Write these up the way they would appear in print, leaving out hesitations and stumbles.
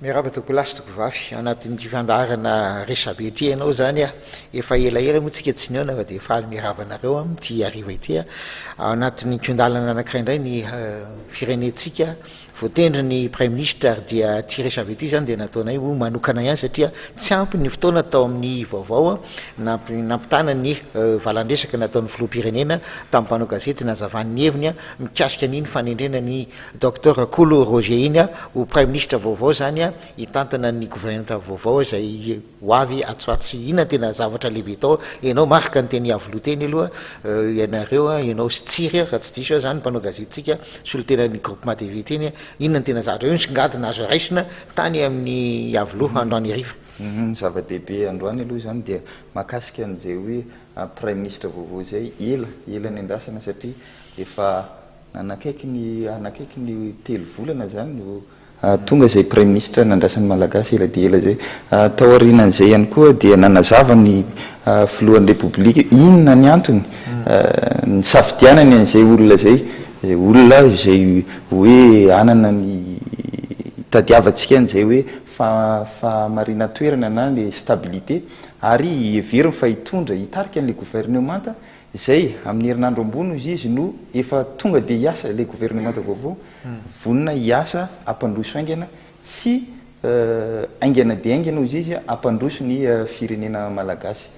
Miarahaba tompokolahy sy tompokovavy, ao anatin'ity fandaharana resabe ity ianao izany a, efa elaela moa tsika tsy nihaona fa dia faly miarahaba anareo amin'ity hariva ity a, ao anatin'ny kihon-dalana anankiray indray ny firenentsika, voatendry ny praiminisitra ary dia ity resabe ity izany dia nataonay ho manokana ihany satria tsy ampy ny fotoana tao amin'ny vaovao nampitana ny valan-dresaka nataon'ny filoham-pirenena tamin'ny mpanao gazety nazavany ny heviny mikasika an'iny fanendrena ny Docteur Kolo Roger iny ho praiminisitra vaovao izany hitantana ny governemanta vaovao izay ho avy atsy ho atsy. Inona no tena zavatra lehibe tao? Ianao Marc no teny Iavoloha teny aloha, ianareo, ianao sy Tsiry raha tsy diso aho izany mpanao gazetintsika solontenan'ny groupement TV teny, inona no tena zavatra hoe nisongadina azo raisina tany amin'ny Iavoloha androany hariva? Ny zava-dehibe androany aloha izany dia mahakasika an'izay hoe praiminisitra vaovao izay ela ela niandrasana satria efa Nanakaiky ny hanakaiky ny telo volana izany no tonga izay Praiminisitra nandrasan'ny Malagasy ela dia ela izay. Tao aorianan'izay ihany koa dia nanazava ny Filohan'ny Repoblika inona ny antony nisafidianany an'izay olona izay, olona izay hoe hanana ny hitadiavantsika an'izay hoe fahamarinan-toerana na ny stabilité ary heveriny fa hitondra, hitarika an'ilay governemanta Izay, amin'ny herinandro ambony hozy izy no efa tonga dia hiasa ilay governemanta vaovao, vonona hiasa hampandroso haingana sy haingana dia haingana hozy izy hampandroso ny firenena malagasy.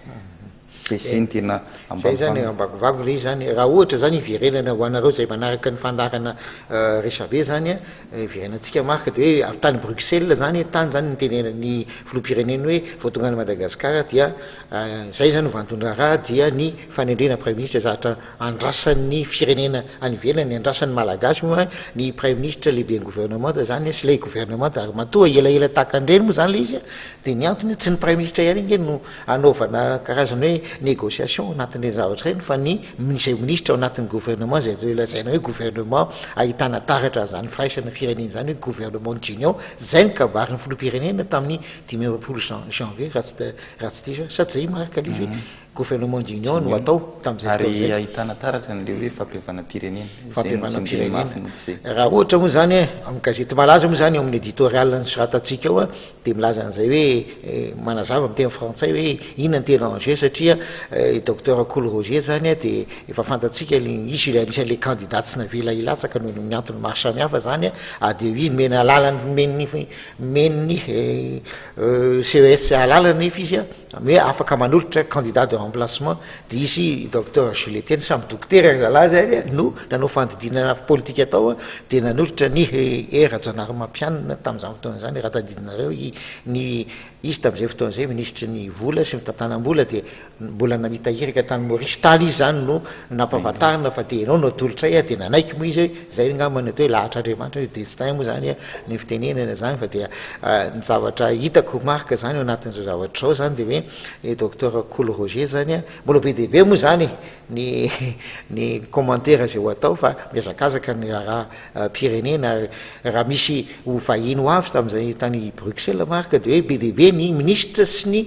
Izay izay no tena Izay izany ambangovangony ilay izy izany. Raha ohatra izany hiverenana ho anareo izay manaraka ny fandaharana resabe izany, hiverenantsika Marc dia hoe avy tany Bruxelles izany, tany izany nitenenan'ny filoham-pirenena hoe vao tonga any Madagasikara dia Izay izany no vanin-tondraharaha dia ny fanendrena praiminisitra zatra andrasan'ny firenena any ivelany, andrasan'ny Malagasy moa ny praiminisitra lehiben'ny gouvernemanta izany sy ilay gouvernemanta ary matoa elaela tahaka an'ireny moa izany ilay izy dia ny antony tsy ny praiminisitra ihany ange no anaovana karazana hoe négociation ao anatin'ireny zavatra ireny fa ny izay minisitra ao anatin'ny gouvernement izay atao lazaina hoe gouvernement ahitana taratra an'izany firaisana firenena izany hoe gouvernement d'union izay ny kabarin'ny filoham-pirenena tamin'ny 25 janvier raha tsy Raha tsy diso aho, sa tsy izay Marc ilay izy hoe gouvernement d'union no atao tamin'izay fotoana izay. Ary ahitana taratra an'ilay hoe fampihavanam-pirenena. Fampihavanam-pirenena. Raha ohatra moa izany, amin'ny gazety malaza moa izany, ao amin'ny éditorial nosoratantsika ao dia milaza an'izay hoe, manazava amin'ny teny frantsay hoe inona ny tena enjeu satria i Docteur Kolo Roger izany dia efa fantatsika izy ilay anisan'ilay candidat tsy navela hilatsaka noho ny antony maro samihafa izany ary dia izy nomena alalana nomen'ny nomen'ny CES alalana nefa izy hoe afaka manolotra candidat de remplacement dia izy Docteur Jules Etienne samy dokotera ry zalahy zay no nanao fanodidinana politika tao dia nanolotra ny Hery Rajaonarimampianina tamin'izany fotoana izany raha tadidinareo ny izy tamin'izay fotoana izay minisitry ny vola sy ny fitantanam-bola dia Mbola namita iraka tany Maurice tany izy izany no nampahafantarina fa dia ianao no atolotray dia nanaiky moa izy hoe izay angamba ny atao hoe lahatr'Andriamanitra hoe destin moa izany ny fitenenana izany fa dia ny zavatra hitako Marc izany ao anatin'izao zavatra izao izany dia hoe Docteur Kolo Roger izany mbola be dia be moa izany ny ny commentaire izay ho atao fa mihazakazaka ny raharaha pirenena raha misy ho vahiny ho avy tamin'izay tany Bruxelles Marc dia hoe be dia be ny minisitra sy ny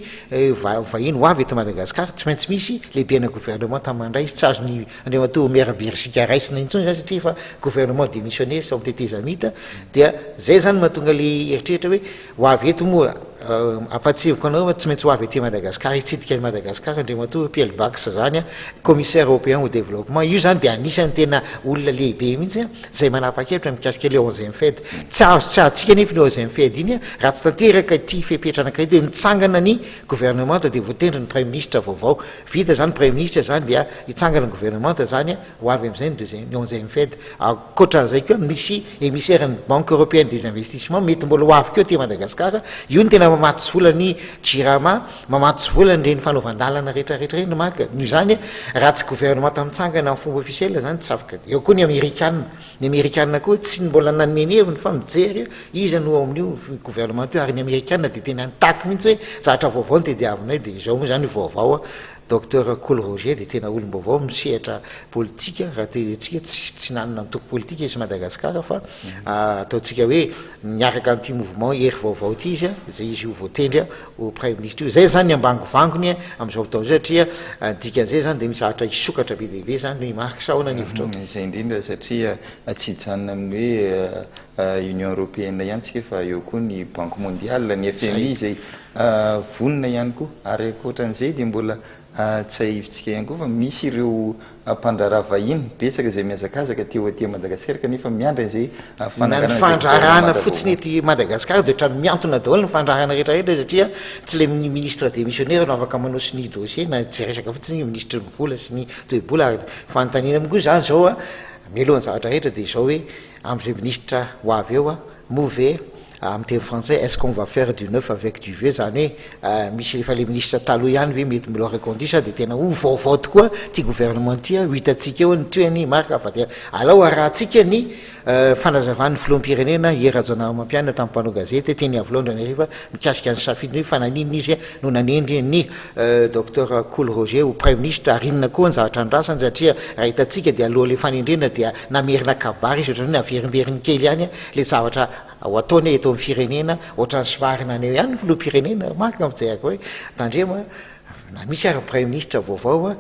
vahiny ho avy eto Madagascar tsy maintsy misy lehibena gouvernement mandray izy tsy azon'ny Andriamatoa Omer Beriziky raisina intsony izany satria efa gouvernement démissionnaire sy ao amin'ny tetezamita dia zay zany mahatonga le eritreritra hoe Ho avy eto moa, ampahatsiahiviko anareo fa tsy maintsy ho avy aty Madagascar, hitsidika an'i Madagascar Andriamatoa Pielbax zany, commissaire européen au développement, io zany dia anisan'ny tena olona lehibe mihitsy izay manapa-kevitra mikasika ilay onzième Fed. Tsy azo tsy azontsika anefa iny onzième Fed iny raha tsy tanteraka ity fepetra anankiray ity, dia mitsangana ny gouvernemanta dia voatendry ny praiminisitra vaovao. Vita zany praiminisitra zany dia hitsangana ny gouvernemanta zany, ho avy amin'izay ny deuxième, ny onzième Fed. Ankoatran'izay koa misy émissaire ny Banque européenne des investissements mety mbola ho avy koa aty Madagascar, io no tena mamatsy vola ny Jirama, mamatsy vola an'ireny fanaovan-dalana rehetra rehetra ireny manko, noho izany raha tsy gouvernemanta mitsangana amin'ny fomba officiel izany tsy afaka, eo koa ny amerikana, ny amerikana koa tsy mbola nanome ny heviny fa mijery iza no ao amin'io gouvernemanta io ary ny amerikana dia tena nitaky mihitsy hoe zavatra vaovao no tediavinay dia izao moa izany io vaovao Docteur Kolo Roger dia tena olom-baovao amin'ny sehatra politika, raha terentsika tsy tsy nanana antoko politika izy Madagascar fa ataontsika hoe miaraka amin'ity mouvement Hery Vaovao ity izy izay izy io voatendry ho praiminisitra io. Izay izany ny ambangovangony amin'izao fotoana izao satria ny dikan'izay izany dia misy zavatra hisokatra be dia be izany i Marc sa ahoana ny hevitrao? Izay indrindra satria tsy hijanona amin'ny hoe. Union Européenne ihany tsika fa eo koa ny Banque Mondiale, ny FMI izay vonona ihany koa. Ary ankoatran'izay dia mbola tsiahivintsika ihany koa fa misy ireo mpandraharaha vahiny betsaka izay mihazakazaka te ho aty Madagasikara kanefa miandry an'izay Na ny fananganana izay fandraharahana governemanta fotsiny vaovao. eto Madagasikara dia ohatran'ny mihantona daholo ny fandraharahana rehetra rehetra satria tsy ilay ministre démissionnaire no afaka manao sonia dossier na tsy resaka fotsiny ny minisitry ny vola sy ny toe-bola ary fanontaniana moa koa izany izao a, mialohan'ny zavatra rehetra dia izao hoe amin'izay minisitra ho avy eo a, moa ve amin'ny teny frantsay est-ce qu'on va faire du neuf avec du vieux izany hoe misy efa ilay minisitra taloha ihany ve mety mbola ho reconduit sa dia tena ho vaovao tokoa ity gouvernement ity a, ho hitantsika eo ny tohiny Marc fa dia alao arahantsika ny fanazavan'ny filoham-pirenena Hery Rajaonarimampianina tamin'ny mpanao gazety teny Iavoloha androany hariva mikasika ny safidiny hoe fa naninona izy no nanendry ny Docteur Kolo Roger ho praiminisitra ary inona koa ny zavatra andrasany satria raha hitantsika dia alohan'ilay fanendrena dia namerina kabary izy ohatran'ny hoe naverimberiny kely ihany ilay zavatra ho ataony eto amin'ny firenena ohatran'ny somary naneho ihany ny filoham-pirenena marc mijery hoe tandremo na misy ary ny praiminisitra vaovao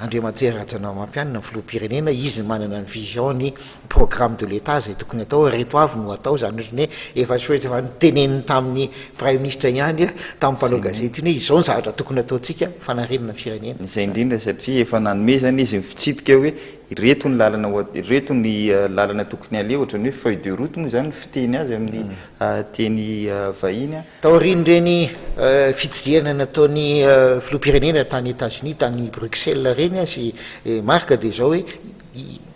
Andriamatoa Hery Rajaonarimampianina ny filoham-pirenena izy manana ny vision ny programme de l'Etat izay tokony atao ireto avy no atao izany ohatran'ny hoe efa soa efa noteneniny tamin'ny praiminisitra ihany tamin'ny mpanao gazety iny hoe izao ny zavatra tokony ataontsika fanarenana ny firenena. Izay indrindra satria efa nanome izany izy ny fitsipika hoe ireto ny lalana ho ireto ny lalana tokony haleha ohatran'ny hoe feuille de route moa izany ny fiteny azy amin'ny teny vahiny. Taorian'ireny fitsidihana nataon'ny filoham-pirenena tany Etazonia, tany Bruxelles ireny sy Marc dia izao hoe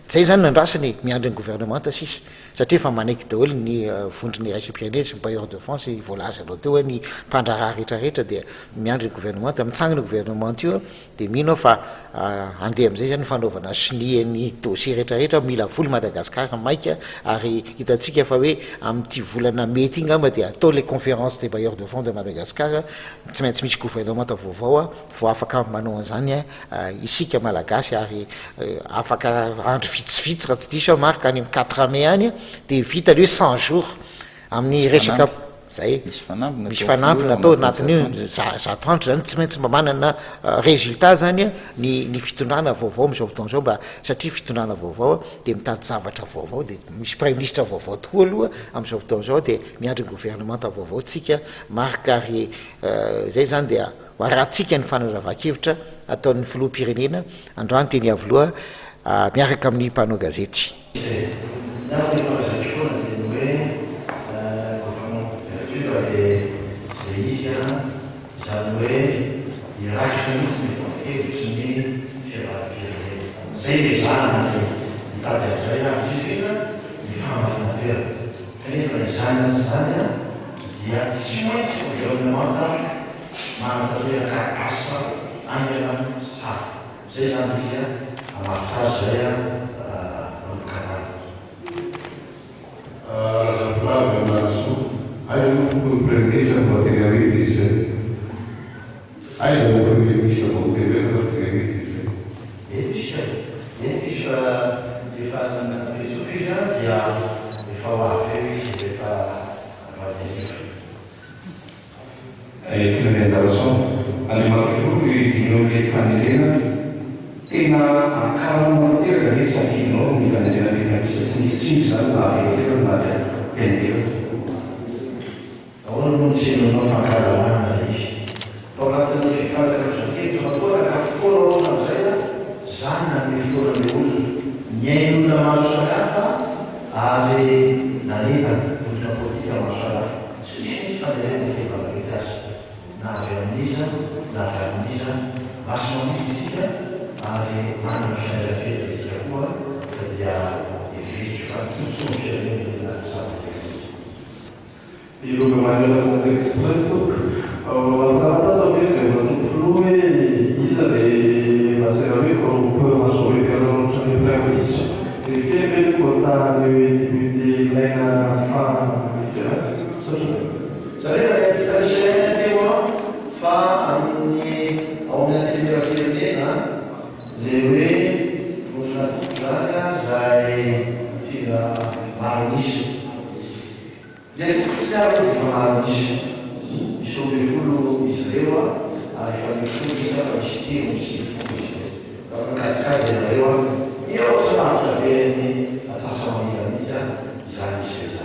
izay izany no andrasana e, miandry ny governemanta sisa satria efa manaiky daholo ny vondrona iraisam-pirenena sy ny bailleurs de fonds sy voalazanao teo hoe ny mpandraharaha rehetra rehetra dia miandry ny governemanta, mitsangana io governemanta io Dia mino aho fa handeha amin'izay izany ny fanaovana sonia ny dossier rehetra rehetra, mila vola i Madagascar maika ary hitantsika fa hoe amin'ity volana mey ity angamba dia atao ilay conférence des bailleurs de fonds de Madagascar, tsy maintsy misy gouvernemanta vaovao vao afaka manao an'izany isika Malagasy ary afaka andro vitsivitsy raha tsy diso aho Marc any amin'ny quatre mai any dia vita ilay hoe 100 jours amin'ny resaka Zay. Misy fanamby natao Misy fanamby natao anatin'io 100 andro zany tsy maintsy mba manana résultat zany ny ny fitondrana vaovao amin'izao fotoana izao mba satria fitondrana vaovao dia mitady zavatra vaovao dia misy praiminisitra vaovao tokoa aloha amin'izao fotoana izao dia miandry ny governemanta vaovao tsika Marc ary zay zany dia ho arahantsika ny fanazavan-kevitra ataon'ny filoham-pirenena androany teny Iavoloha miaraka amin'ny mpanao gazety. Ny ahy efa lazaiko foana dia ny hoe gouvernement d'ouverture le le izy an, izany hoe hirakitra mihitsy ny foto-kevitry ny fihavanam-pirenena. Izay no ezahana ary hitady an'izay ary indrindra indrindra ny fahamarinan-toerana. Kanefa na izany na tsy izany an, dia tsy maintsy gouvernemanta manatanteraka asa haingana sy tsara. Zay zany izy a, hamaritra azy zay a manomboka androany. Razafindrava Miarintsoa, aiza moa tokony Praiminisitra no mba tena mety izy izay? Aiza ny Premier ministre vao notenenina fa tena mety izy izay? Eto isika e! Eto izy fa efa nantsoiko izy an dia efa ho avy eo izy rehefa androany hariva. Etienne Randrianjarason, Andriamatoa Filoha, io hidinao ilay fanendrena, tena ankahalanao tanteraka ve ny safidinao ny fanendrena an'i Praiminisitra? Tsy nisy tsindry izany na avy eto an-toerana na avy any ivelany? Ahoana moa no tsy henoinao fankahalalana ilay izy? Tao anatin'ny fifanakalozan-kevitra matoa naka fotoana aho hatramin'izay aho, za nanome fotoana an'ilay olona, nihaino olona maro samihafa ary nanentana vondrona politika maro samihafa. Tsy misy mihitsy fanerena kely manakaiky azy, na avy amin'iza na avy amin'iza, masi-mandidy isika ary manana fiandrianam-piainana isika koa ka dia heveriko fa ny tombontsoan'ny firenena no tena zava-dehibe indrindra. Ilonga Manuel avy any Express tompoko. Mahatsara ve Andriamatoa Filoha hoe iza le lazaina hoe groupe majoritaire loatra ny Praiminisitra? Dia firy ve ny quota ny député ilaina ahafahana manaiky azy? Misaotra. Izany hoe raha efa nisy teo an, fa amin'ny ao amin'ny antenimierampirenena le hoe vondron'antoko izany an izay tena maro an'isa. Ny antoko fotsiny ary aloha dia efa maro an'isa. Misy 12 izy ireo an, ary efa mitombo isa fa misy 93 izy ireo. Raha mikajikajy ianareo an, mihoatra lavitra be ny antsasa-manila mihitsy an izany isa izany.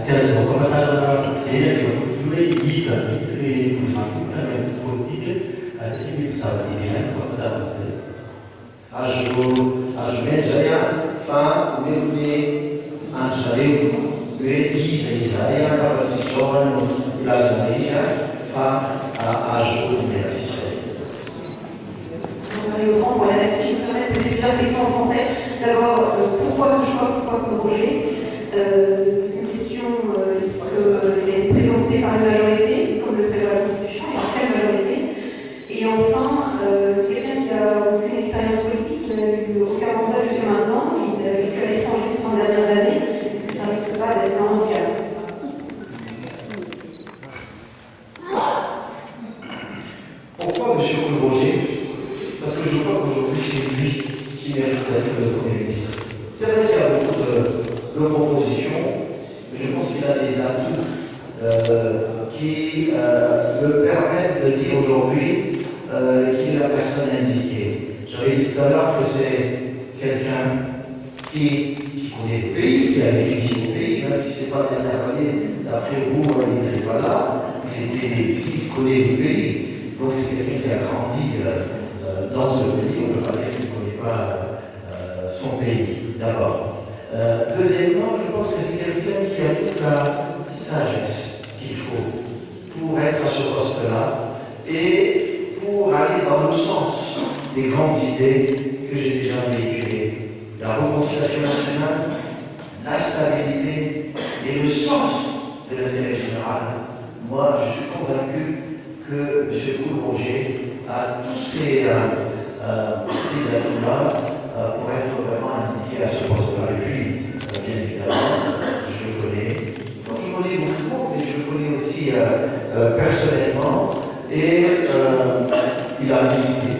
Tsy azo ampahafantarina ve Andriamatoa Filoha hoe iza mihitsy le vondron'antoko na ny antoko politika satria mety ho zava-dehibe ihany ny fahafantarana an'izay. Azo azo omena izay an, fa omeko ny an-dry zareo hoe iza izahay an, angamba tsy izao an no hilazana izy an, fa azo omena antsika izay. Marie Autran pour la RFI. Je me permets de poser plusieurs questions en français. D'abord, pourquoi ce choix, pourquoi Claude Roger? Deuxième question, est-ce qu'il a été présenté par une majorité, comme le prévoit la Constitution, et par quelle majorité? Et enfin, c'est quelqu'un qui n'a aucune expérience politique, qui n'a eu aucun mandat jusqu'à maintenant, il a vécu à l'étranger ces 30 dernières années, est-ce que ça risque pas d'être un handicap? Pourquoi M. Claude Roger? Parce que je crois qu'aujourd'hui, c'est lui qui mérite d'être le Premier ministre. C'est vrai qu'il y a beaucoup de propositions, mais je pense qu'il a des atouts qui me permettent de dire aujourd'hui qu'il est la personne indiquée. J'avais dit tout à l'heure que c'est quelqu'un qui connaît le pays, qui a vécu ici au pays, même si ce n'est pas la dernière année, d'après vous, il n'était pas là, il était ici, il connaît le pays. Donc c'est quelqu'un qui a grandi dans ce pays, on ne peut pas dire qu'il ne connaît pas son pays, d'abord. Deuxièmement, je pense que c'est quelqu'un qui a toute la sagesse qu'il faut pour être à ce poste-là et pour aller dans le sens des grandes idées que j'ai déjà véhiculées. La réconciliation nationale, la stabilité et le sens de l'intérêt général. Moi, je suis convaincu que M. Claude Roger a tous ces atouts-là pour être vraiment indiqué à ce poste-là. Et puis, bien évidemment, je le connais. Donc, je connais beaucoup de monde, mais je le connais aussi personnellement. Et il a milité.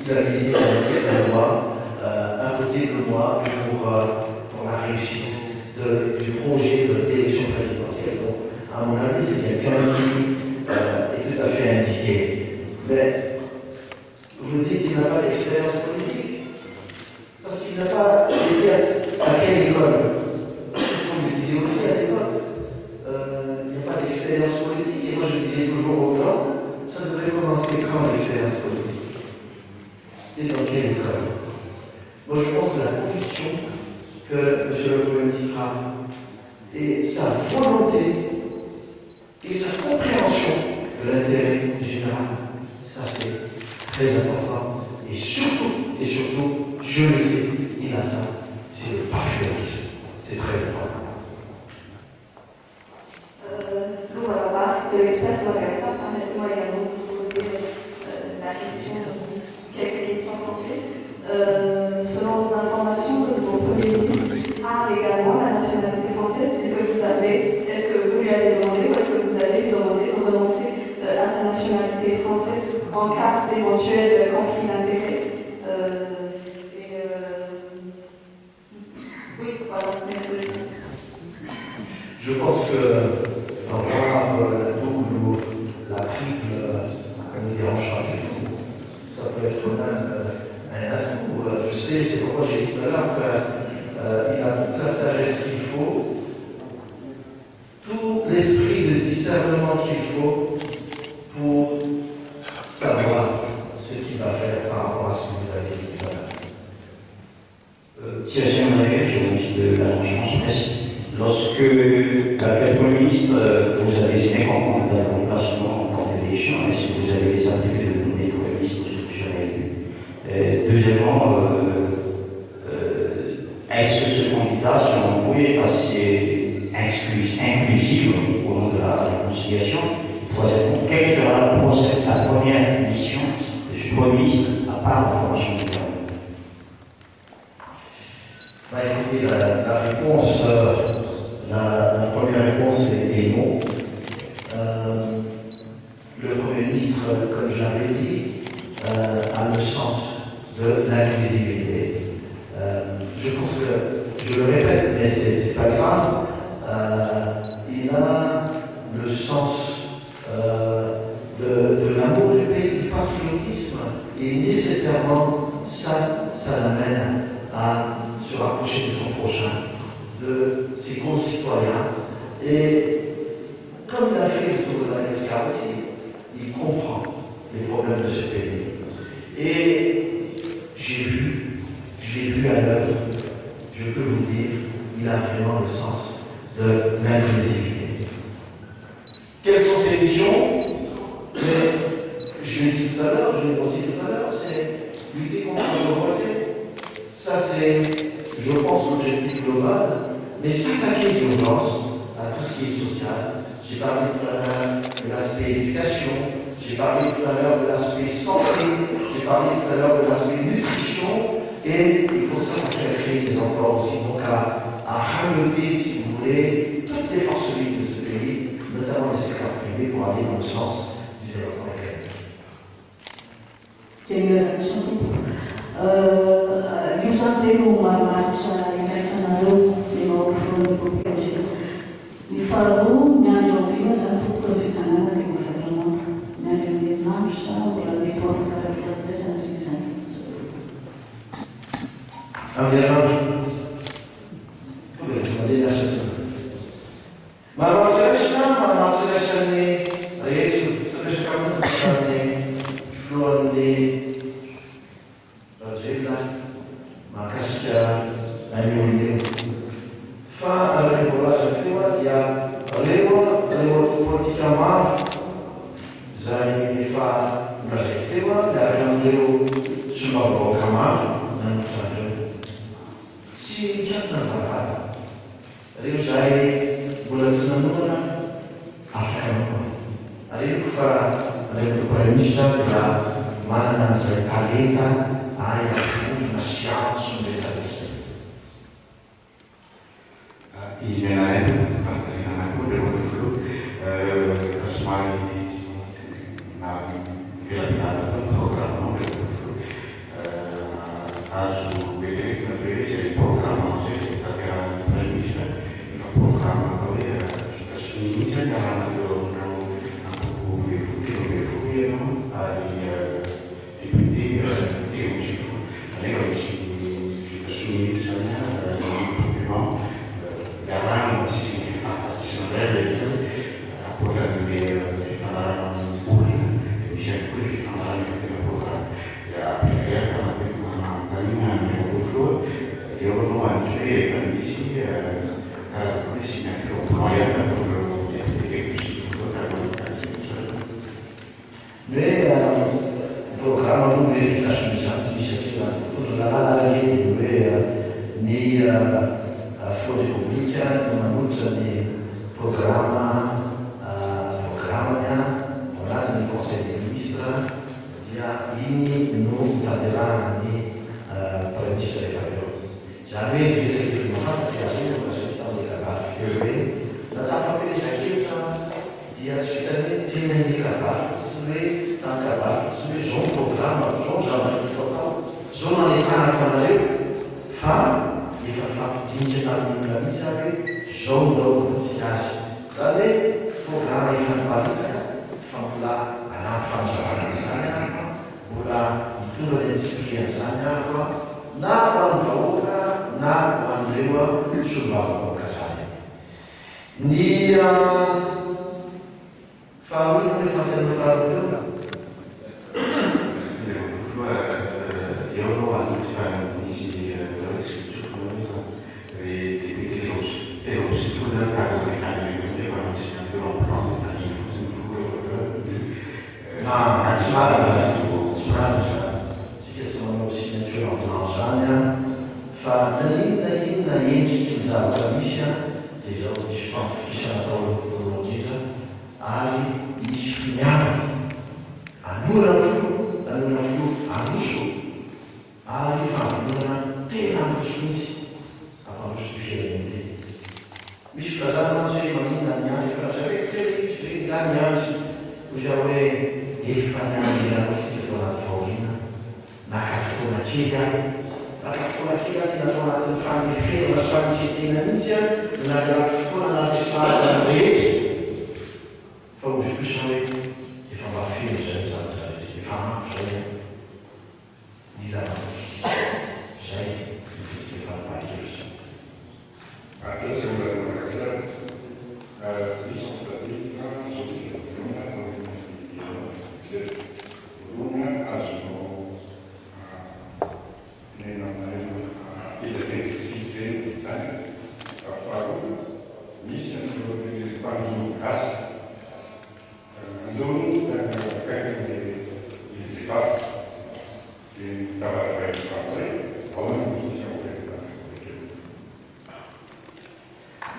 Il a milité avec moi, à côté de moi, pour la réussite du projet de l'élection présidentielle. Donc, à mon avis, c'est quelqu'un qui est tout à fait indiqué. Mais vous dites qu'il n'a pas d'expérience politique, parce qu'il n'a pas été à quelle école? C'est ce qu'on me disait aussi à l'époque. Il n'y a pas d'expérience politique, et moi je disais toujours aux gens, ça devrait commencer quand l'expérience politique? Et dans quelle école? Moi je pense que la conviction que M. le Premier ministre a, et sa volonté, et sa compréhension de l'intérêt général, ça c'est très important. Et surtout, je le sais, il a ça, c'est le patriotisme. C'est très important. Lou de l'Express Madagascar, permettez-moi également de vous poser la question, quelques questions françaises. Selon vos informations, le nouveau Premier ministre a également la nationalité française. Est-ce que vous avez, est-ce que vous lui avez demandé ou est-ce que vous allez lui demander de renoncer à sa nationalité française en cas d'éventuel conflit d'intérêts? Oui, voilà, merci. Je pense que avoir la double ou la triple ne dérange pas du tout. Ça peut être même un atout. Je sais, c'est pourquoi j'ai dit tout à l'heure qu'il a toute la sagesse qu'il faut, tout l'esprit de discernement qu'il faut pour savoir ce qu'il va faire par rapport à ce que vous avez dit tout à l'heure. Thierry André, journaliste de l'agence France Presse. Lorsque l'actuel Premier ministre vous a désigné comme candidat de remplacement en cas d'élection, est-ce que vous avez les attributs de nommer Premier ministre ce que j'aurais élu? Deuxièmement, est-ce que ce candidat, selon vous, est assez inclusive au nom de la réconciliation? Troisièmement, quelle sera la première mission du Premier ministre à part la formation du gouvernement? Écoutez, la, la réponse la, la première réponse est non. Le Premier ministre, comme je l'avais dit, a le sens de l'inclusivité. Je pense que, je le répète, mais c'est pas grave, il a le sens de l'amour du pays, du patriotisme, et nécessairement, ça l'amène à se rapprocher de son prochain, de ses concitoyens, Et comme il a fait le tour de Madagascar aussi, il comprend les problèmes de ce pays. Et j'ai vu, je l'ai vu à l'œuvre, je peux vous dire, il a vraiment le sens de l'inclusivité. Quelles sont ses missions? Mais je l'ai dit tout à l'heure, je l'ai énoncé tout à l'heure, c'est lutter contre la pauvreté. Ça, c'est, je pense, l'objectif global. Mais s'attaquer d'urgence à tout ce qui est social. J'ai parlé tout à l'heure de l'aspect éducation, j'ai parlé tout à l'heure de l'aspect santé, j'ai parlé tout à l'heure de l'aspect nutrition, et il faut s'attaquer à créer des emplois aussi, donc à rameuter, si vous voulez, toutes les forces vives de ce pays, notamment les secteurs privés, pour aller dans le sens du développement économique. Io zany ve no marimaritra iraisanareo ianao filohan'ny OPG? Ny faharoa, miandry oviana zany tompoko ny fitsanganana ny gouvernement? Miandry amin'ny herinandro sa mbola mety ho afaka ara-fifandraisana tsika zany? Amin'ny herinandro. Tonga dia mandeha hiasa tsika. Marimaritra iraisana, marimaritra iraisan'ny rehetra io. Tsy resaka manokana fa ny filohan'ny Rajoelina mahakasika an'io olona io. Fa araka ny voalazako teo dia reo reo antoko politika maro izay efa nolazaiko teo miaraka amin'ireo solombavambahoaka maro nanolotra an'ireo. Tsy mikatona ny varavarana. Reo izay mbola tsy nanomana afaka manomana. Marihiko fa Andriamatoa Praiminisitra dia manana an'izay talenta ahay havondrona sy antso ny rehetra rehetra izay. I Menahem fanontaniana anankiroa Andriamatoa Filoha. Efa somary navelabelarina tao ny programme-nao Andriamatoa Filoha. Azo eritreretina ve hoe izay programme-nao izay izay tanterahin'ny Praiminisitra efa programme atao hoe vita sonia mihitsy hoe niarahana teo amin'ireo antoko 12, 13 ianao ary député 93. Nefa misy vita sonia mihitsy izany ny document iarahana tsisy ny fifampatokisana indray ilay izy hoe ankoatran'ilay fifanarahana amin'ny olona dia misy ihany koa ilay fifanarahana efa tena programme. Dia ampiverina matetika manontaniana Andriamatoa Filoha, eo aloha any hoe efa nisy karazana hoe signature en blanc ihany nataon'ireo député 93 ka manontany izay misaotra. Ny hoe programme aloha ny hoe vita sonia izany tsy misy satria raha ny voatondro ny lalàna ary ange dia ny hoe ny filohan'ny Repoblika no manolotra ny programa programany ao anatin'ny conseil des ministres dia iny no hotanterahana ny Praiminisitra rehefa avy eo. Izany hoe ny rehetra efa mahafantatra dia azo inoana fa izay tamin'ilay kabary teo hoe natao fampielezan-kevitra dia tsy vitan'ny hoe teny amin'ny kabary fotsiny hoe tamin'ny kabary fotsiny hoe izao ny programa, izao ny zavatra tiako atao, izao no anentanako anareo fa efa nifampidinika tamin'ny olona mihitsy aho hoe izao no ndao hanaovantsika azy. Izany hoe programa efa niparitaka fa mbola hanampy fanazavana an'izany aho, mbola hitondra ny antsipirian'izany aho na ho an'ny vahoaka na ho an'ireo solombavambahoaka izany. Ny faharoa inona moa ilay fanontaniana faharoa teo? Eo aloha any fa nisy Ry député 93 zany tahaka izay faniriana izay mba hanao signature en blanc dia naniry fotsiny ny filoha rehefa avy eo ny Ah, tsy marina izany, tsy marina izany. Tsika tsy manao signature en blanc izany an, fa na inona na inona endriky ny zavatra misy an, dia izao misy fampitokisana atao aloha voalohany indrindra ary misy finiavana anoana ny filoha, anoana filoha aroso. Ary fahavononana tena handroso mihitsy hampandroso ity firenena ity. Misy filazana mantsy hoe maninona ny miandry efa nazavaiko teo ilay izy hoe nga miandry hoy aho hoe efa niandry ela loatra isika tao anaty fahoriana naka fotoana kely aho naka fotoana kely aho tena tao anatin'ny faneferana sy fanetretena mihitsy aho no namelako fotoana naharesy lahatra ny rehetra fa hoy kosa aho hoe efa mba feno izay ny zavatra rehetra efa ampy izay aho Mila mandroso isika. Izay no fototra fanapahan-kevitra. Ato tsy mbola tonga tsara. Raha tsy diso aho tadidiko an, izao tsika voalohany an, taorian'ny fidianana Bruxelles. Voalohany an, azonao tenenina aminareo pejateny vitsivitsy ve ny tany? Ary faharoa, misy an'ireo mpanjono gasy nanjono tany akaikin'ny Îles Éparses, dia notabatavain'ny frantsay, ahoana no position président républicaine?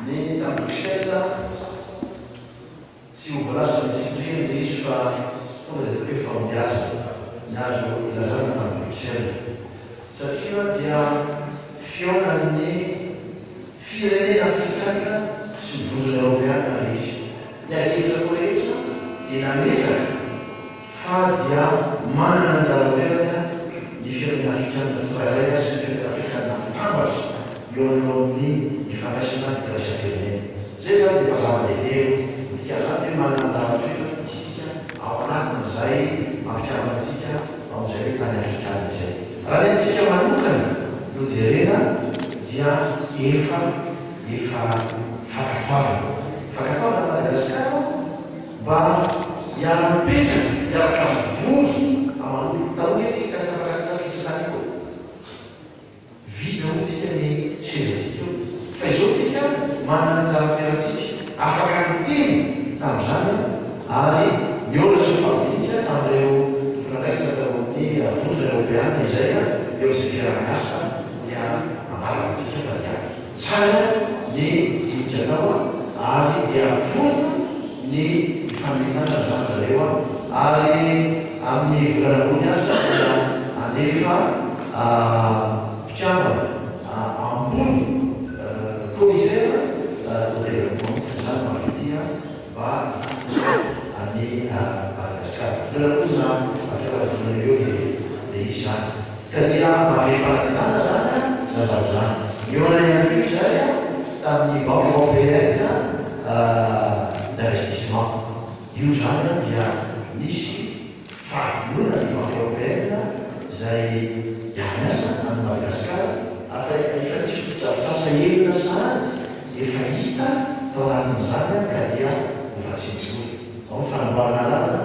Ny tany Bruxelles, tsy ho voalaza ny antsipiriany ilay izy fa tonga dia ataoko hoe fahombiazana ny azo ilazana tany Bruxelles. Satria dia fihaonan'ny firenena afrikana sy ny vondrona eoropeana ilay izy. Ny adihevitra tao rehetra dia nametraka fa dia manana ny anjara toerany ny firenena afrikana tsirairay sy ny firenena afrikana mitambatra eo anoloan'ny ifandraisana iraisam-pirenena. Izay izany dia efa zava-dehibe aloha. Ny dikan'izany dia hoe manana anjara toerana isika ao anatin'izay mampihavana antsika ao amin'izay hoe tany afrikana izay. Raha ny antsika manokana no jerena dia efa efa fankatoavana. Fankatoavana Madagasikara Mba hiara-mipetraka, hiaraka mivory aman'olona. Taloha nge tsika ka tsy afaka tsy tafiditra tany koa. Vide hono tsika ny sezantsika eo. Fa izao tsika manana ny anjara toerantsika. Afaka niteny tamin'izany ary nihaona sy nifampidinika tamin'ireo tompon'andraikitra tao amin'ny Vondrona Eoropeana izay eo amin'izay fiaraha-miasa dia ambara tamintsika fa dia Tsara ny dinika atao ary dia vonona ny hifanome tanana zany zareo ary amin'ny volana ambony aza dia handefa mpikambana ambony commissaire au développement mihitsy zany ho avy aty mba hitsidika an'i Madagasikara. Volana ambony na afaka volana eo dia hisy zany. Ka dia mahavelom-panantenana izany izany zavatra izany. Nihaona ihany koa izahay tamin'ny Banque Européenne d'Investissement. Io izany dia nisy fahavononana ny Banque Européenne izay hiara-miasa amin'i Madagasikara ary fa efa nisy fotodrafitrasa enina sahady efa hita tao anatin'izany ka dia hovatsiam-bola. Ao ny fanamboarana lalana,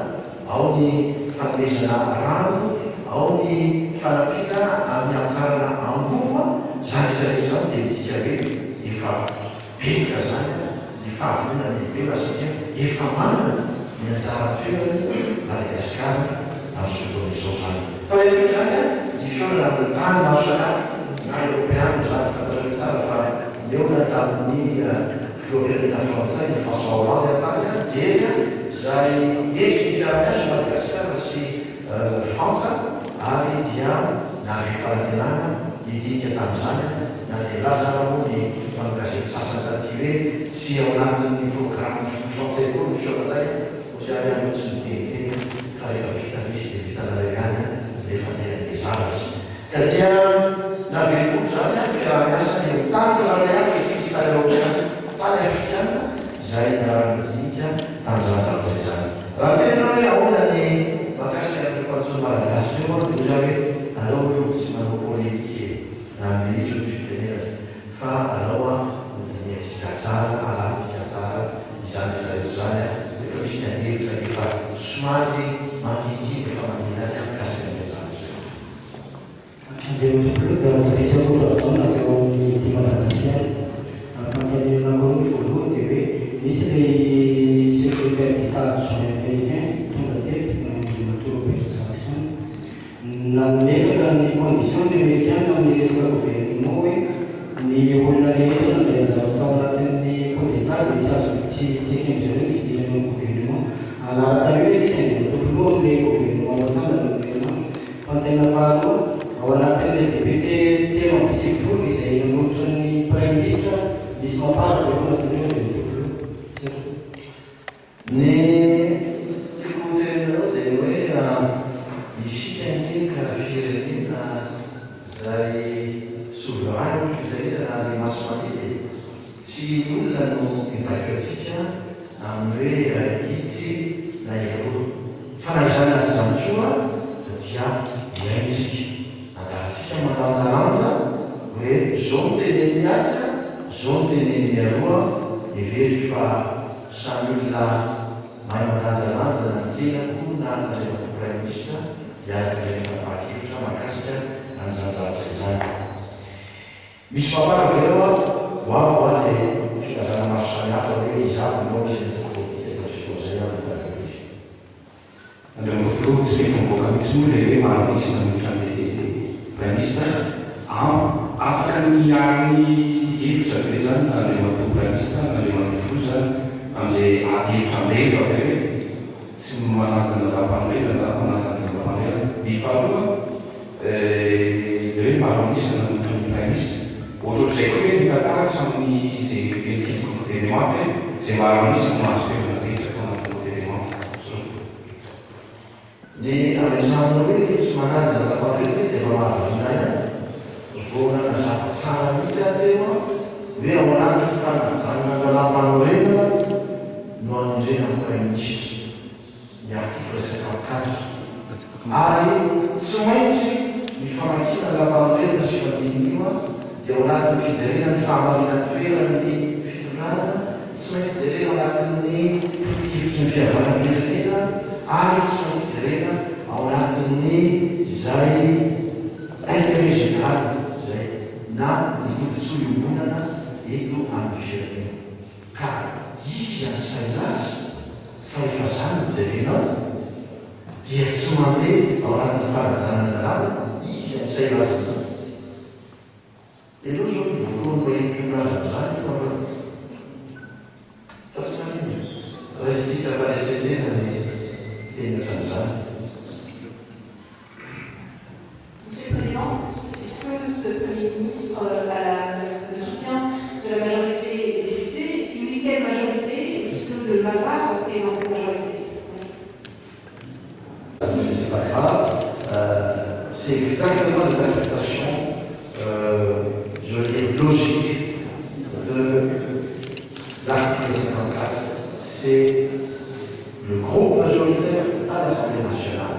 ao ny fanomezana rano, ao ny fanampiana amin'ny hamokarana angovo, izany rehetra rehetra izany dia midika hoe efa betsaka izany ny fahavononana ivelany satria efa manana ny anjara toerany Madagasikara amin'izao fotoana izao izany. Tao ihany koa izany ny fihaonana amin'ny tany maro samihafa na Eoropeana izany, fantatrareo tsara fa nihaona tamin'ny Filoham-pirenena frantsay i François Hollande hatrany nijery izay endriky ny fiaraha-miasa Madagasikara sy Frantsa ary dia nahavelom-panantenana ny dinika tamin'izany na dia nilaza ara moa ny mpanao gazety sasany taty hoe tsy ao anatin'ny programan'ny filoha frantsay koa ny fihaonanay hoy ary aho aloha tsy niteniteny fa rehefa vita ny izy dia vitanareo ihany ilay fandehan'ilay zavatra. Ka dia naverim-poko izany ny fiaraha-miasa eo amin'ny tany tsirairay avy satria tsy tany Eoropeana fa tany Afrikana izay niaraha-nidinika tamin'izany zavatra izany. Raha miteny ianao hoe ahoana ny mahakasika an'ireo mpanjono malagasy ireo aho dia hoy aho hoe aleo aloha tsy manao polémique e, na amin'izy io ny fitenenana fa alao ho dinihantsika tsara, alahantsika tsara izany rehetra rehetra izany rehefa misy ny adihevitra efa somary mangingina efa mandeha ihany mikasika an'ilay zavatra io. Andriamatoa Filoha dia Maurice Rakotoarison avy ao amin'ny Ity Madagasikara. Fanontaniana anankiroa, ny voalohany dia hoe misy ilay secrétaire d'Etat adjoint américain tonga teto, Andriamatoa Robert Jackson. Nametraka ny condition ny amerikana amin'ny resaka gouvernement hoe ny olona rehetra nandray anjara tao anatin'ny coup d'Etat dia tsy azo tsy tsy eken'ny zareo ny fidirana ao amin'ny gouvernement. Hanaraka io ve isika Andriamatoa Filoha amin'ilay gouvernement ho atsangana amin'ny herinandro? Fanontaniana faharoa, ao anatin'ilay député 93 izay nanolotra ny Praiminisitra, misy mapar ve ao anatin'ireo Andriamatoa Filoha? Misaotra. Ny tiako ho tenenina aloha dia ny hoe isika anie ka firenena izay souverain hoy ny fitenenana ary maso-mandidy e! Tsy ny olona no mibaiko antsika amin'ny hoe itsy na eroa. Fa na izany na tsy izany koa dia mihaino isika. Anjarantsika ny mandanjalanja hoe izao no tenenin'ny atsy, izao no tenenin'ny aroa, heveriko fa. samy olona mahay mandanjalanja na ny tenako na Andriamatoa Praiminisitra hiaraka ilay fanapahan-kevitra mahakasika an'izany zavatra izany. Misy mpampaka ve ao an? Ho avy hoa le filazana maro samihafa hoe izaho no misy antoko politika efa diso amzay aho no tadiavo izy. Andriamatoa Filoha, tsy mety mivoaka mihitsy moa ilay hoe maha-misy manohitra an'ilay Praiminisitra amiko. Afaka ny hiaro ny hevitra ve izany na Andriamatoa Praiminisitra na Andriamatoa Filoha izany amin'izay ady hevitra mireva ve hoe tsy manaja ny lalàmpanorenana na manaja ny lalàmpanorenana? Ny faharoa, ilay hoe maro an'isa nanohitra ny Praiminisitra. Ohatrohatr'izay koa ve ny tantara hatramin'ny izay endriky ny governemanta hoe izay maro an'isa no mahazo toerana betsaka ao anatin'ny governemanta? Misaotra. Ny ametrahana hoe tsy manaja ny lalàmpanorenana ve dia mba mahavariana ahy ihany? Vao nanazava tsara mihitsy aho teo an, hoe ao anatin'ny fanajana ny lalàmpanorenana no anendrena ny Praiminisitra. ny article 54, ary tsy maintsy ny famakiana ny lalàmpanorenana sy io andininy io dia ao anatin'ny fijerena ny fahamarinan-toeran'ny fitondrana, tsy maintsy jerena ao anatin'ny foto-kevitry ny fihavanam-pirenena ary tsy maintsy jerena ao anatin'ny izay intérêt général izay na ny tombontsoa iombonana eto amin'ny firenena. Ka iza no sahy hilaza fa efa zany no jerenao dia tsy mandeha ao anatin'ny fanajana ny lalàna, iza no sahy hilaza an'izany? Ianao zao no voalohany maheno milaza an'izany eto androany. Fa tsy maninona, raisintsika am-panetren-tena ny teny ohatran'izany. Monsieur le Président, est-ce que ce Premier ministre a le soutien de la majorité des députés Et si oui, quelle majorité Est-ce que le MAPAR est dans cette majorité C'est pas grave. C'est exactement l'interprétation, je veux dire, logique de l'article 54. C'est le groupe majoritaire à l'Assemblée nationale,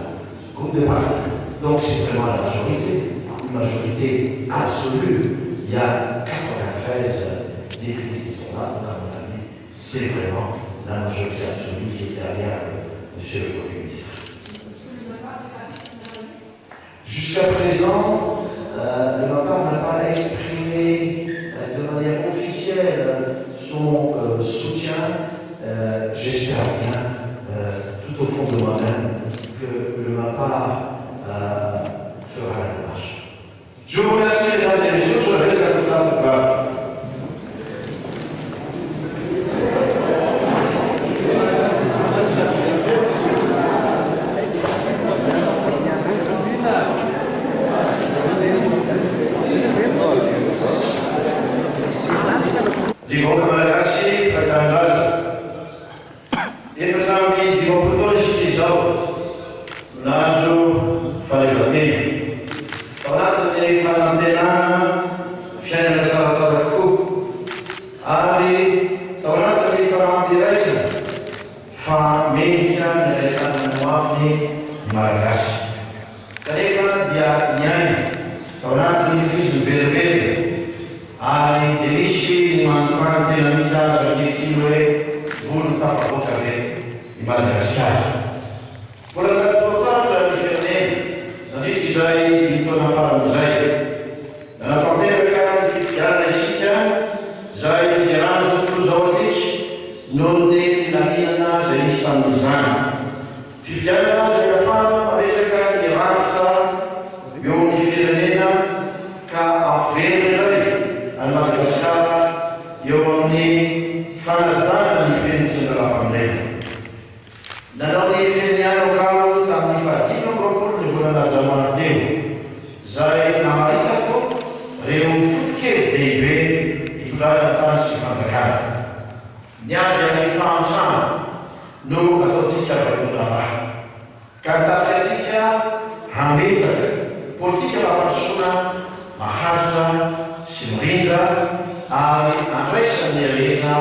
groupe de partis. Donc c'est vraiment la majorité, une majorité absolue. Il y a 93 députés qui sont là, donc à mon avis, c'est vraiment la majorité absolue qui est derrière Monsieur le Premier ministre. Jusqu'à présent, le MAPAR n'a pas exprimé de manière officielle son soutien. J'espère bien, tout au fond de moi-même, que le MAPAR fera la démarche. Je vous remercie, mesdames et messieurs, sur la place de pouvoir. Ry vahoaka Malagasy mpiray tanindrazana, 54 taona isika izao no nahazo fahaleovantena. Tao anatin'ny fanantenana fiainana tsaratsara kokoa ary tao anatin'ny fanampiraisana fa mendrika ny handray tanana ny hoaviny ny Malagasy. Kanefa dia niaina tao anatin'ny krizy miverimberina ary dia misy ny manontany tena mihitsy aza ankehitriny hoe mbola ho tafavoaka ve i Madagasikara? Mbola nitady fotoan-tsarotra ny firenena nandritra izay dimy taona farany izay. Nanatanteraka ny fifidianana isika izay nideran'izao tontolo izao antsika noho ny filaminana izay nisy tamin'izany. Fifidianana izay ahafahana mametraka ny rafitra eo amin'ny firenena ka hampiverina indray an'i Madagasikara eo amin'ny fanajana ny fenitry ny lalàmpanorenana. Nanao ny fianianako aho tamin'ny faha 25 ny volana janoary teo, izay namaritako ireo foto-kevi-dehibe hitondrana ny tany sy ny fanjakana. Ny ady amin'ny fahantrana no ataontsika vaindohan-draharaha, ka nitarika antsika hametraka politikam-pampandrosoana maharitra sy mirindra ary andraisan'ny rehetra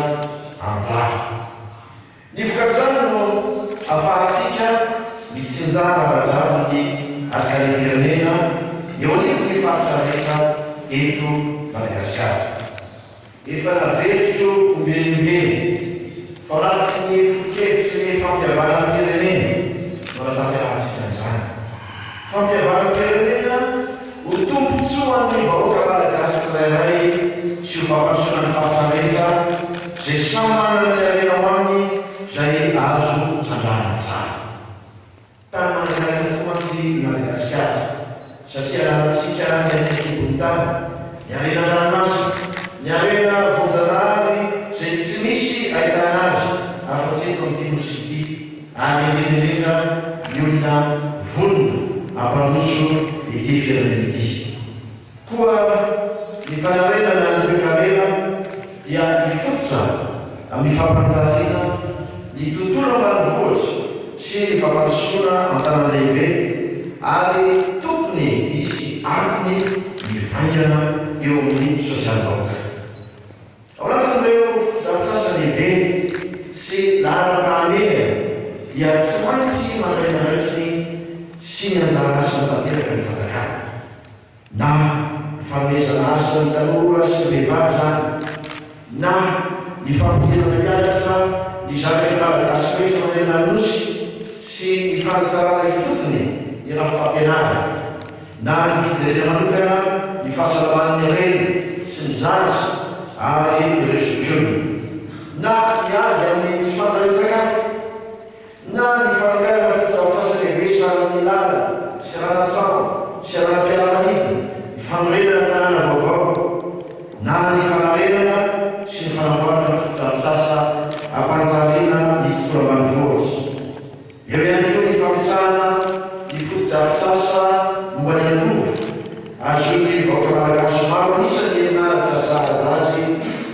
anjara. Ny vokatr'izany no afahantsika mitsinjara ara-drariny ny harinkarem-pirenena eo anivon'ny faritra rehetra eto Madagasikara. Efa naveriko ombieniombieny. Fa ao anatin'ny foto-kevitry ny fampihavanam-pirenena no anatanterahantsika an'izany. Fampihavanam-pirenena ho tombontsoan'ny vahoaka malagasy tsirairay sy ho fampandrosoana ny faritra rehetra izay samy manana ny harena ao aminy izay azo trandrahana tsara. Tany manankarena tokoa mantsy i Madagasikara satria ananantsika ny harena an-kibon'ny tany, ny harena an-dranomasina, ny harena voajanahary izay tsy misy ahitana azy afa-tsy eto amin'ity Nosy ity ary indrindra indrindra ny olona vonona hampandroso ity firenena ity. Koa ny fanarenana ny toekarena dia mifototra amin'ny fampanjariana ny tontolo ambanivohitra sy ny fampandrosoana an-tanàn-dehibe ary tokony hisy akony mivaingana eo amin'ny sosialim-bahoaka. Ao anatin'ireo fotodrafitrasa lehibe sy laharam-pahamehana dia tsy maintsy mandray ny andraikiny sy ny anjara asany tanteraka ny fanjakana. Na ny fanomezana asa ny tanora sy ny vehivavy izany, na ny fampidirana hianatra ny zanaky ny Malagasy rehetra manerana ny Nosy sy ny fanatsarana ifotony ny rafi-pampianarana, na ny fijerena manokana ny fahasalaman'ny reny sy ny zaza ary ireo zokiolona, na ny ady amin'ny tsy fanjarian-tsakafo. Na ny fananganana fotodrafitrasa lehibe sahala amin'ny lalana, seranan-tsambo, seranam-piaramanidina, ny fanorenana tanàna vaovao, na ny fanarenana sy ny fanamboarana fotodrafitrasa hampanjariana ny tontolo ambanivohitra. Eo ihany koa ny fametrahana ny fotodrafitrasa momba ny angovo, ahazoan'ny vahoaka malagasy maro an'isa ny herinaratra sahaza azy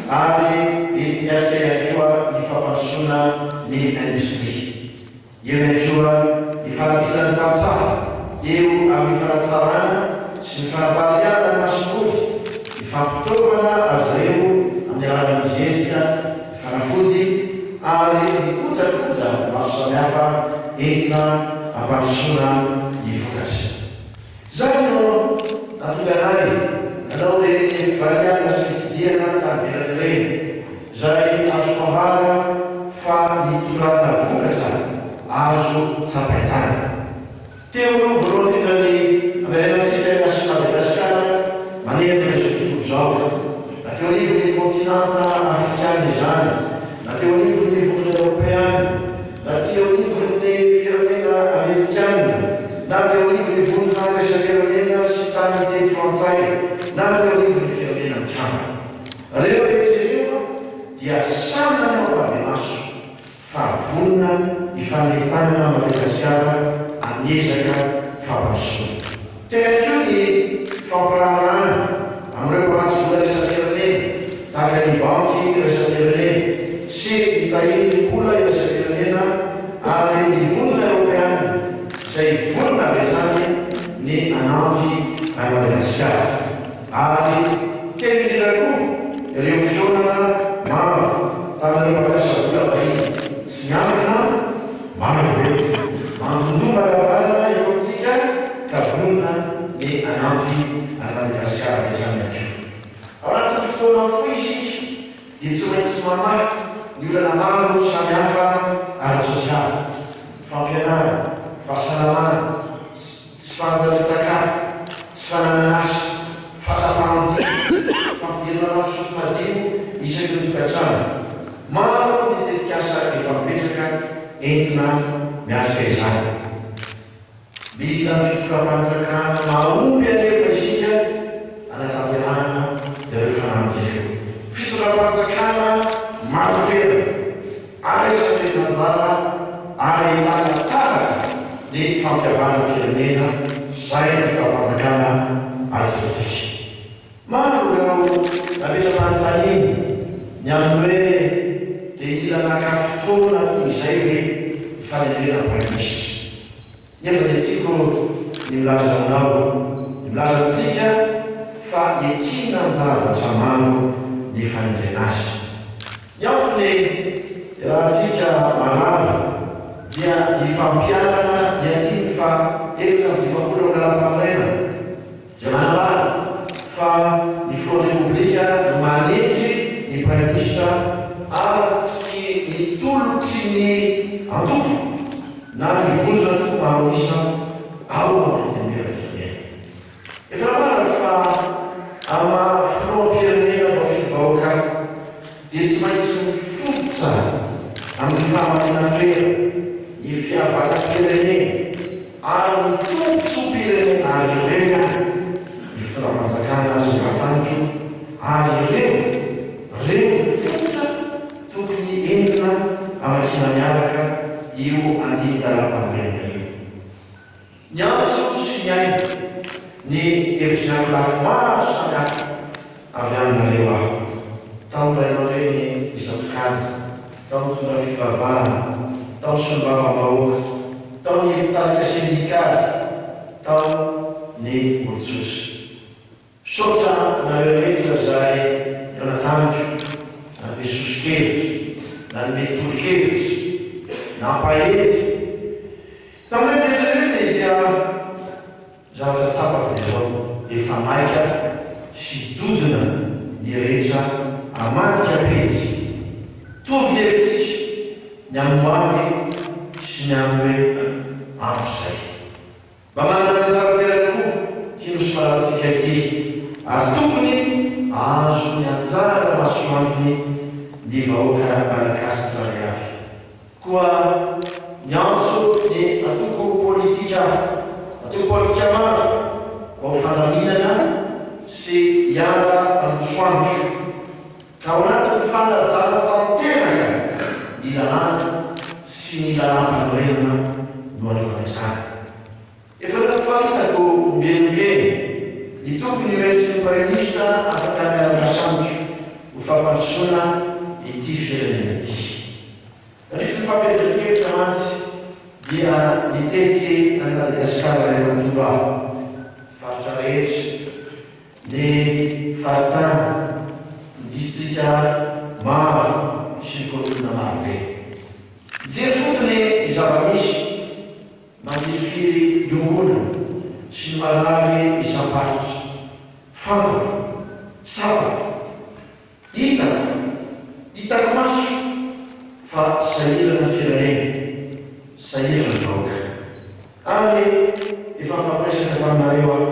ary enti-miatrika ihany koa ny fampandrosoana ny indostria. Eo ihany koa ny fanampiana ny tantsaha eo amin'ny fanatsarana sy ny fanapariahana ny masomboly, ny fampitaovana azy ireo amin'ny alalan'ny zezika, ny fanafody ary ny kojakoja maro samihafa entina hampandrosoana ny vokatra. Izany no nahatonga anay nanao ireny fivaliana sy fitsidihana tany ivelany ireny, izay azoko ambara fa nitondrana vokatra azo tsapain-tanana. Teo aloha voalohany indrindra ny hamerenantsika ny hasin'i Madagasikara manerana izao tontolo izao, na teo anivon'ny kontinanta afrikana izany, na teo anivon'ny vondrona eoropeana, Na teo anivon'ny firenena amerikana, na teo anivon'ny vondrona iraisam-pirenena sy tany miteny frantsay, na teo anivon'ny Firenena Mikambana. Ireo rehetra ireo dia samy naneho ampahibemaso fa vonona hifanome tanana amin'i Madagasikara amin'ny ezaka fampandrosoana. Teo ihany koa ny fampiraharahana amin'ireo mpamatsy vola iraisam-pirenena tahaka ny Banky iraisam-pirenena sy ny Tahirim-bola iraisam-pirenena ary ny Vondrona Eoropeana izay vonona avy hatrany ny hanampy an'i Madagasikara ary teo indrindra koa ireo fihaonana maro tamin'ireo mpampiasa vola vahiny tsy miankina Maro be mandondom-baravarana eto amintsika ka vonona ny hanampy an'i Madagasikara avy hatrany ihany koa. Ao anatin'ny fotoana fohy isika dia tsy maintsy mamaha ny olana maro samihafa ara-tsosialy, fampianarana, fahasalamana, tsy fahanjarian-tsakafo, tsy fananan'asa, fahatapahan-jiro, fampidirana rano fisotro madio isaky ny tokantrano. Maro ny tetikasa efa mipetraka entina miatrika izany. Mila fitondram-panjakana mahomby anefa isika hanatanterahana ireo fanamby ireo. Fitondram-panjakana marin-toerana. Andraisan'ny rehetra anjara ary ahitana taratra ny fampihavanam-pirenena izay ny fitondram-panjakana ajorotsika. Maro ireo nametra-panontaniana ny amin'ny hoe dia nila naka fotoana toy izay ve ny fanendrena praiminisitra. Nefa dia tiako ny milaza aminao, ny milaza amintsika fa ekena an-javatra maro ny fanendrena azy. Ny antony iarahantsika mahalala dia ny fampiharana ny andininy faha 54 amin'ny Lalàmpanorenana izay manambara fa ny Filohan'ny Repoblika no manendry ny Praiminisitra araky ny tolotra. atolotry ny antoko na ny vondron'antoko maro an'isa ao amin'ny Antenimierampirenena. Efa nambarako fa amin'ny maha filoham-pirenena voafidim-bahoaka ahy dia tsy maintsy mifototra amin'ny fahamarinan-toerana, ny fihavanam-pirenena ary ny tombontsoam-pirenena ary ireo ihany ny fitondram-panjakana izay tantaniko ary ireo ireo no fototra tokony entina hamakiana miaraka io andinin-dalàm-panorenana io. Niantso sy nihaino ny hevitry ny ankolafy maro samihafa avy aminareo aho. Tao ny ray aman-dreny isan-tsokajy, tao ny mpitondra fivavahana, tao ny solombavambahoaka, tao ny mpitarika sendikaly, tao ny olon-tsotra. Misaotra anareo rehetra izay nihaona tamiko, nanome soso-kevitra, nanome tolo-kevitra, nampahery. Tamin'ireny rehetra ireny dia ny zavatra tsapako dia izao, efa maika sy dodona ny rehetra hamadika pejy. Mitovy ny hevitsika ny amin'ny hoavy sy ny amin'ny hoe ampy izay. Mba manana ny anjara toerany koa ity nosy malalantsika ity ary tokony hahazo ny anjara masoandrony ny vahoaka malagasy tsirairay avy. Koa miantso ny antoko politika antoko politika maro mba ho fandaminana sy hiara handroso amiko ka ao anatin'ny fanajana tanteraka ny lalàna sy ny lalàmpanorenana no anaovana izany. Efa nofaritako ombieny ombieny ny tokony ho endriky ny Praiminisitra afaka miara-miasa amiko ho fampandrosoana ity firenena ity. Nandritry ny fampielezan-kevitra mantsy dia nitety an'i Madagasikara iray manontolo aho, faritra rehetra, ny faritany, ny distrika maro sy ny kaominina marobe. Nijery fotony ny zava-misy, mangirifiry iombonana sy ny marary isam-paritra. Fantako, tsapako, Hitako, hitako maso fa sahirana ny firenena, sahirana ny vahoaka. Ary efa nifampiresaka taminareo aho.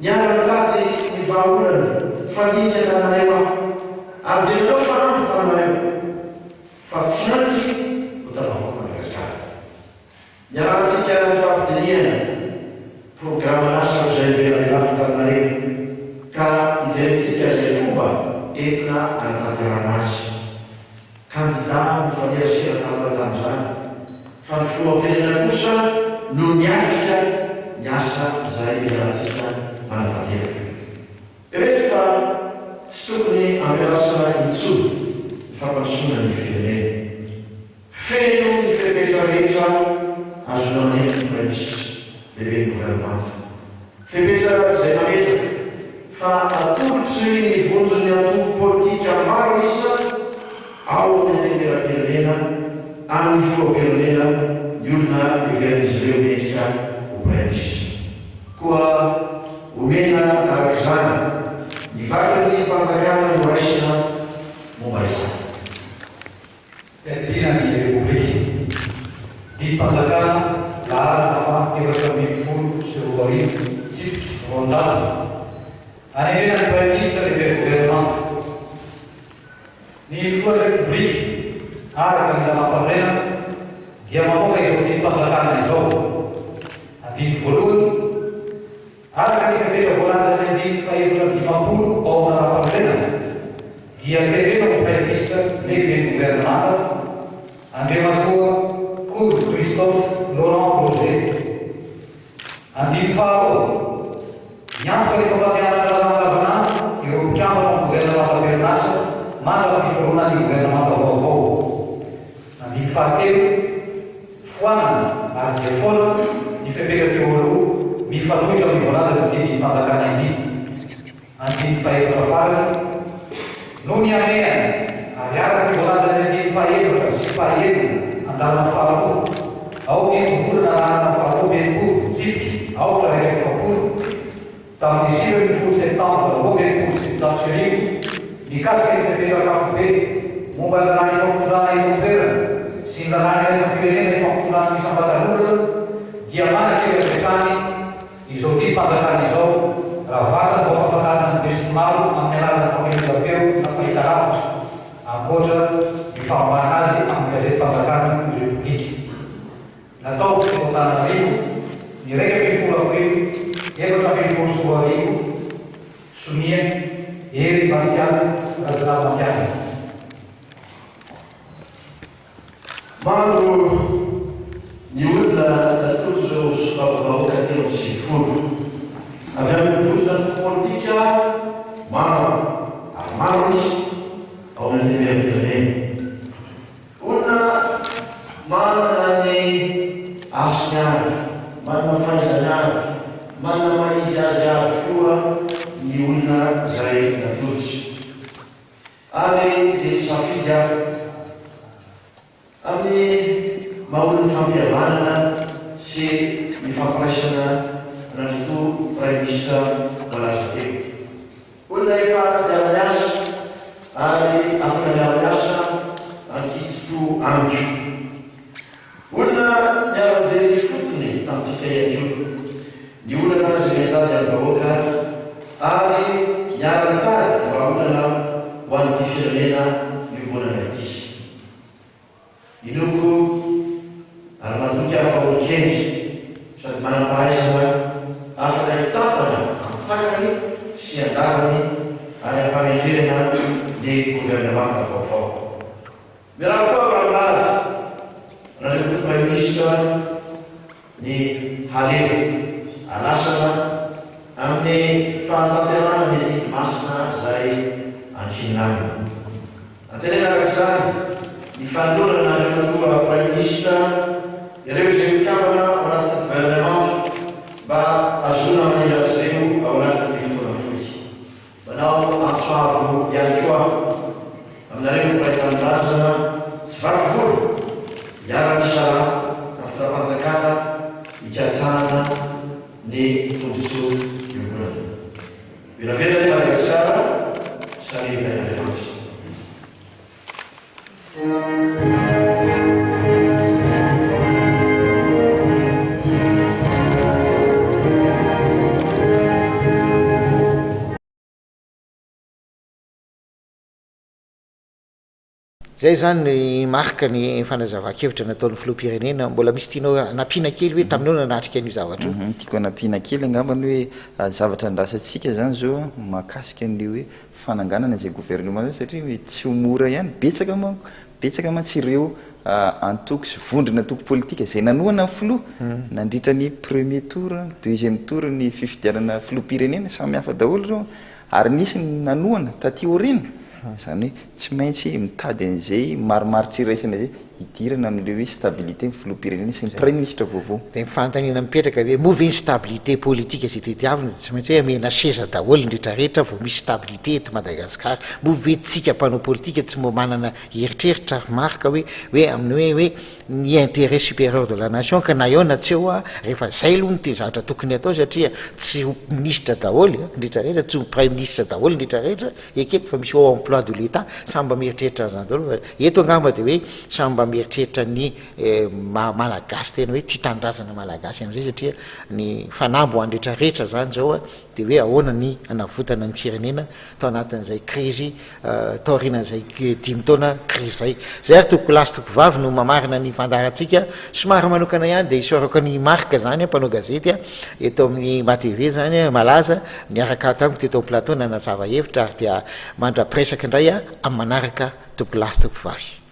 Niara-nitady ny vahaolana nifandinika taminareo aho, ary dia nanao fanamby taminareo fa tsy maintsy ho tafavoaka Madagasikara. Niarahantsika nifampidinihana programan'asa izay velabelariko taminareo ka hijerentsika izay fomba entina hanatanterahana azy. Kandida nifanerasera taminareo tamin'izany fa ny filoham-pirenena kosa no niatrika ny asa izay iarahantsika manatanteraka. Heveriko fa tsy tokony hampiandrasana intsony ny fampandrosoana ny firenena. Feno ny fepetra rehetra azonao manendry ny Praiminisitra, lehiben'ny governemanta. Fepetra izay mametraka fa atolotry ny vondron'ny antoko politika maro isa ao amin'ny Antenimierampirenena amin'ny filoham-pirenena ny olona heverin'izy ireo mendrika ho Praiminisitra. Koa omena araka izany ny vakin'ny didim-panjakana noraisina momba izany. Fiadidiana ny Repoblika. Didim-panjakana laharana faha 2014 tsipika 200. Anendrena ny Praiminisitra lehiben'ny governemanta. Ny Filohan'ny Repoblika, araka ny lalàmpanorenana, dia mamoaka izao didim-panjakana izao. Andininy voalohany. Araka ny fepetra voalazan'ny andininy faha-54 ao amin'ny Lalàmpanorenana, dia terena ho Praiminisitra lehiben'ny governemanta Andriamatoa Kodo Christophe Laurent Roger. Andininy faharoa, Miantoka ny fampandehanana ny lalàna andavanandro ireo mpikambana ao amin'ny governemanta am-perinasa mandra-piforonan'ny governemanta vaovao. Andininy fahatelo, Foanana ary dia foana ny fepetra teo aloha mifanohitra amin'ny voalazan'ity didim-panjakana ity. Andininy fahefatra farany, Noho ny hamehana ary araka ny voalazan'ny andininy fahefatra sy fahenina andalana faharoa ao amin'ny hitsivolana laharana faharoa amby enimpolo tsipika aotra 41, Tamin'ny 19 septambra 1962, mikasika ny fepetra ankapobeny momba ny lalàna ifampitondrana eto an-toerana. lalàna iraisam-pirenena ifampitondran'ny isam-batan'olona dia manan-kery avy hatrany izao didim-panjakana izao raha vatany vao ampahafantarina ny besinimaro amin'ny alalan'ny fampielezam-peo na fahitalavitra ankoatra ny famoahana azy amin'ny gazetim-panjakana ny Repoblika. Natao teto Antananarivo ny 11 aprily 2014, sonia Hery Martial Rajaonarimampianina. Maro ny olona natolotr'ireo solombavambahoaka 93 avy amin'ny vondron'antoko politika maro ary maro isa ao amin'ny Antenimierampirenena. Olona manana ny hasiny avy, manana fahaizany avy, manana maha izy azy avy koa ny olona izay natolotra. Ary dia nisafidy aho, amin'ny maha olon'ny fampihavanana sy ny fampiraisana an'Andriamatoa Praiminisitra voalaza teo. Olona efa miara-miasa ary afaka miara-miasa an-kitsim-po amiko. Olona niara-nijery ifotony tamintsika ihany koa ny olana izay mianjady amin'ny vahoaka ary niara-nitady vahaolana ho an'ity firenena iombonana ity. Inoako ary matoky aho fa olon-kendry sady manam-pahaizana afaka hitantana an-tsakany sy an-davany ary am-pahamendrehana ny governemanta vaovao. Mirary koa aho raha milaza an'Andriamatoa Praiminisitra ny harena anasana amin'ny fahatanterahana ny adidy masina izay ankinina aminy. Antenaina araka izany ny fanolorana an'Andriamatoa Praiminisitra ireo izay mpikambana ao anatin'ny governemanta mba hahazoana manendry azy ireo ao anatin'ny fotoana fohy. Manao antso avo ihany koa aho aminareo mpiray tanindrazana tsy vaky volo hiara-misalahy amin'ny fitondram-panjakana hikatsahana ny tombontsoa iombonana. Velavela anie Madagasikara, samia hitahian'Andriamanitra. Zay zany ny marque ny fanazavan-kevitra nataon'ny filoham-pirenena. Mbola misy tianao hanampiana kely hoe taminao nanatrika an'io zavatra io? Tiako hanampiana kely angambany hoe zavatra andrasantsika zany zao mahakasika an'le hoe fananganana izay gouvernement izay satria mety tsy ho mora ihany, betsaka manko, betsaka mantsy ireo antoko sy vondrona antoko politika izay nanohana ny filoha nandritra ny premier tour, deuxième tour ny fifidianana filoham-pirenena, samy hafa daholo ireo ary nisy ny nanohana taty aoriana, izany hoe tsy maintsy mitady an'izay marimaritra iraisana izay hidirana amin'ilay hoe stabilité ny filoham-pirenena sy ny praiminisitra vaovao. Dia ny fanontaniana mipetraka hoe moa ve ny stabilité politique izay tediavina dia tsy maintsy hoe amena seza daholo ny rehetra rehetra vao misy stabilité eto Madagascar? Moa ve tsika mpanao politika tsy mba manana eritreritra ry Marc hoe hoe amin'ny hoe hoe ny intérêt supérieur de la nation ka na eo na tsy eo rehefa zay aloha no te zavatra tokony atao satria tsy ho minisitra daholo ny rehetra rehetra, tsy ho praiminisitra daholo ny rehetra rehetra, Ekeko fa misy haut emploi de l'Etat, samy mba mieritreritra an'izany daholo fa eto angamba dia hoe samy mba mieritreritra ny maha malagasy tena hoe tia tanindrazana malagasy amin'izay satria ny fanamby ho an'ny rehetra rehetra izany izao dia hoe ahoana ny hanavotana ny firenena tao anatin'izay krizy taorianan'izay dimy taona krizy izay. Izay ary tompokolahy sy tompokovavy no mamarana ny fandaharantsika somary manokana ihany dia isaorako an'i Marc izany mpanao gazety eto amin'ny MATV izany malaza Niaraka tamiko teto amin'ny plateau nanazava hevitra ary dia mandra-piresaka indray amin'ny manaraka tompolahy sy tompovavy.